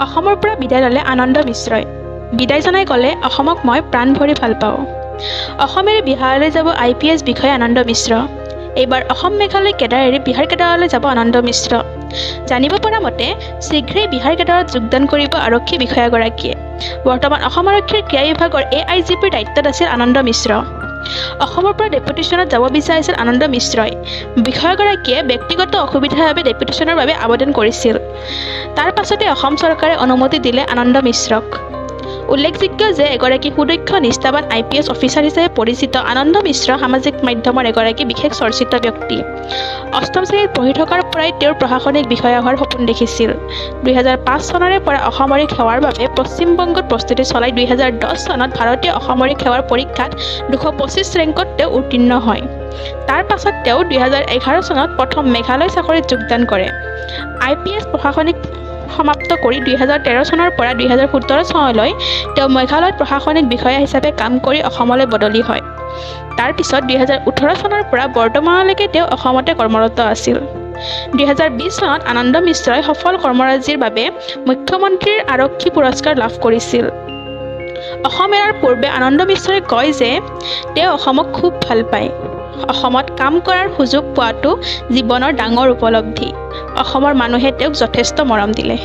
অসমৰ পৰা বিদায় ল'লে আনন্দ মিশ্ৰই। বিদায় জনাই ক'লে, অসমক মই প্ৰাণ ভৰি ভাল পাওঁ। অসম এৰি বিহাৰলৈ যাব আই পি এছ বিষয়া আনন্দ মিশ্ৰ। এইবাৰ অসম মেঘালয় কেডাৰ এৰি বিহাৰ কেডাৰলৈ যাব আনন্দ মিশ্ৰ। জানিব পৰা মতে শীঘ্ৰেই বিহাৰ কেডাৰত যোগদান কৰিব আৰক্ষী বিষয়াগৰাকীয়ে। বৰ্তমান অসম আৰক্ষীৰ ক্ৰীড়া বিভাগৰ এ I G পিৰ দায়িত্বত আছিল আনন্দ মিশ্ৰ। অসমৰ পৰা ডেপুটেশ্যনত যাব বিচাৰিছিল আনন্দ মিশ্ৰই। বিষয়াগৰাকীয়ে ব্যক্তিগত অসুবিধাৰ বাবে ডেপুটেশ্যনৰ বাবে আবেদন কৰিছিল। তাৰ পাছতে অসম চৰকাৰে অনুমতি দিলে আনন্দ মিশ্ৰক। উল্লেখযোগ্য যে এগৰাকী সুদক্ষ, নিষ্ঠাবান আই পি এছ অফিচাৰ হিচাপে পৰিচিত আনন্দ মিশ্ৰ সামাজিক মাধ্যমৰ এগৰাকী বিশেষ চৰ্চিত ব্যক্তি। অষ্টম শ্ৰেণীত পঢ়ি থকাৰ পৰাই তেওঁৰ প্ৰশাসনিক বিষয়া হোৱাৰ সপোন দেখিছিল। 2005 চনৰে পৰা অসামৰিক সেৱাৰ বাবে পশ্চিমবংগত প্ৰস্তুতি চলাই 2010 চনত ভাৰতীয় অসামৰিক সেৱাৰ পৰীক্ষাত 225 ৰেংকত তেওঁ উত্তীৰ্ণ হয়। তাৰ পাছত তেওঁ 2011 চনত প্ৰথম মেঘালয় চাকৰিত যোগদান কৰে। আই পি এছ প্ৰশাসনিক সমাপ্ত কৰি 2013 চনৰ পৰা 2017 চনলৈ তেওঁ মেঘালয়ত প্ৰশাসনিক বিষয়া হিচাপে কাম কৰি অসমলৈ বদলি হয়। তাৰ পিছত 2018 চনৰ পৰা বৰ্তমানলৈকে তেওঁ অসমতে কৰ্মৰত আছিল। 2020 চনত আনন্দ মিশ্ৰই সফল কৰ্মৰাজিৰ বাবে মুখ্যমন্ত্ৰীৰ আৰক্ষী পুৰস্কাৰ লাভ কৰিছিল। অসম এৰাৰ পূৰ্বে আনন্দ মিশ্ৰই কয় যে তেওঁ অসমক খুব ভাল পায়। অসমত কাম কৰাৰ সুযোগ পোৱাটো জীৱনৰ ডাঙৰ উপলব্ধি। অসমৰ মানুহে তেওঁক যথেষ্ট মৰম দিলে।